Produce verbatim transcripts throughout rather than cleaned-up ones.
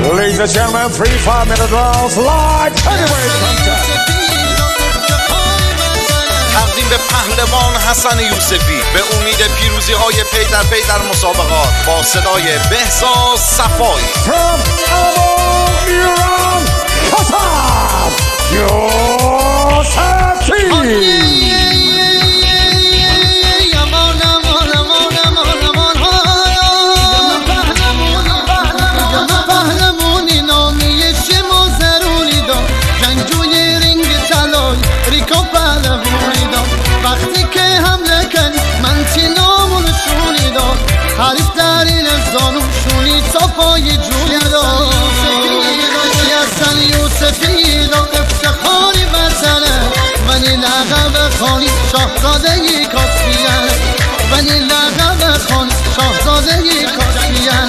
Ladies and gentlemen, three five minute rounds live heavyweight contest. تقدیم به پهلوان حسن یوسفی، به امید پیروزی‌های پی در پی در مسابقات، با صدای بهزاد صفایی. From Amol Iran, Hasan Yusufzai. پهلوانی نامی شما ضروری دار، جنگجوی رنگ طلایی، ریکا پهلوانی دار. وقتی که حمله کن، من تی نامو نشونی دار. حریف در این زانو شونی تا پای جونی دار. حسن یوسفی دار، افتخاری وطنه. ونی لقب خانی شاهزادهٔ کاسپیه. ونی لقب خانی شاهزادهٔ کاسپیه.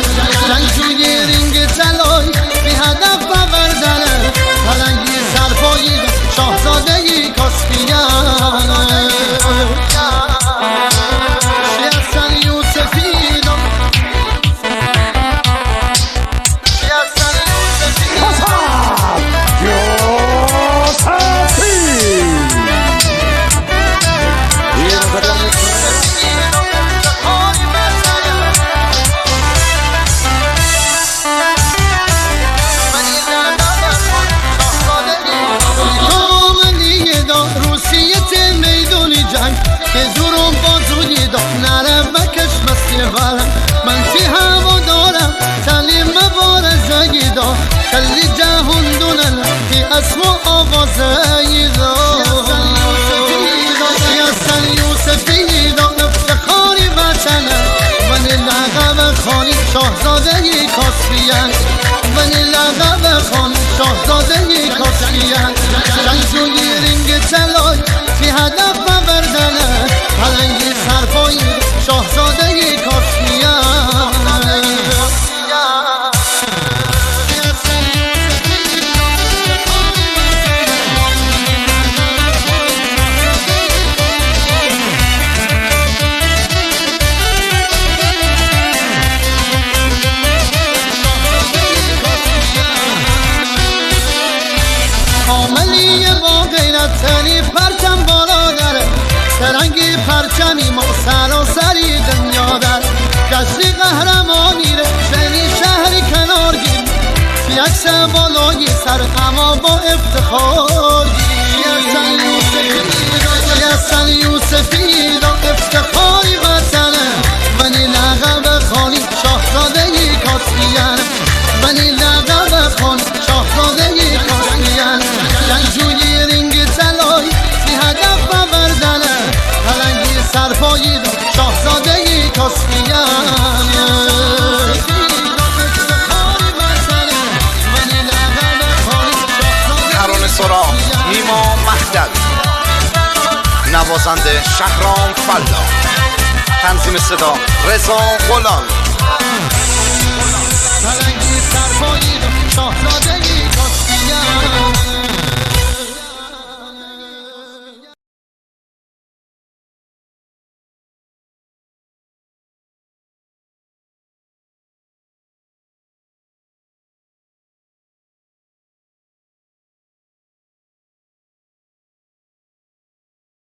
جنگجوی رنگ طلایی، بی هدف آوردنه. پلنگی سرپایی شاهزادهٔ کاسپیه. حسن یوسفی دار. روسیه ته میدون جنگ، به زورم بازوی دار، نره مکش مسیح ورم. من تی هوا دارم، تعلیم مبارزه‌ای دار. کلی جهان دونن، تی اسم و آوازه‌ای دار. حسن یوسفی دار، افتخاری وطنه. ونی لقب خانی شاهزادهٔ کاسپیه. ونی لقب خانی شاهزادهٔ کاسپیه. جنگجوی رنگ طلایی، بی هدف آوردنه. پلنگی سرپایی شاهزادهٔ کاسپیه. حاملهٔ با غیرت ترین پرچم بالا داره، سه‌رنگی پرچمی ما سراسری دنیا داره. جشن قهرمانی ره، شهری شهری کنار گیر، یک سر بالای سر اما با افتخار گیر. حسن یوسفی دار، افتخاری وطنه. ونی لقب خانی شاهزادهٔ کاسپیه. ونی لقب خانی شاهزادهٔ کاسپیه. جنگجوی رنگ طلایی، بی هدف آوردنه. پلنگی سرپایی شاهزادهٔ کاسپیه. ترانه سرا نیما مهدوی، نوازنده شهرام فلاح، تنظیم صدا رضا غلام. پلنگی سرپایی شاهزادهٔ کاسپیه.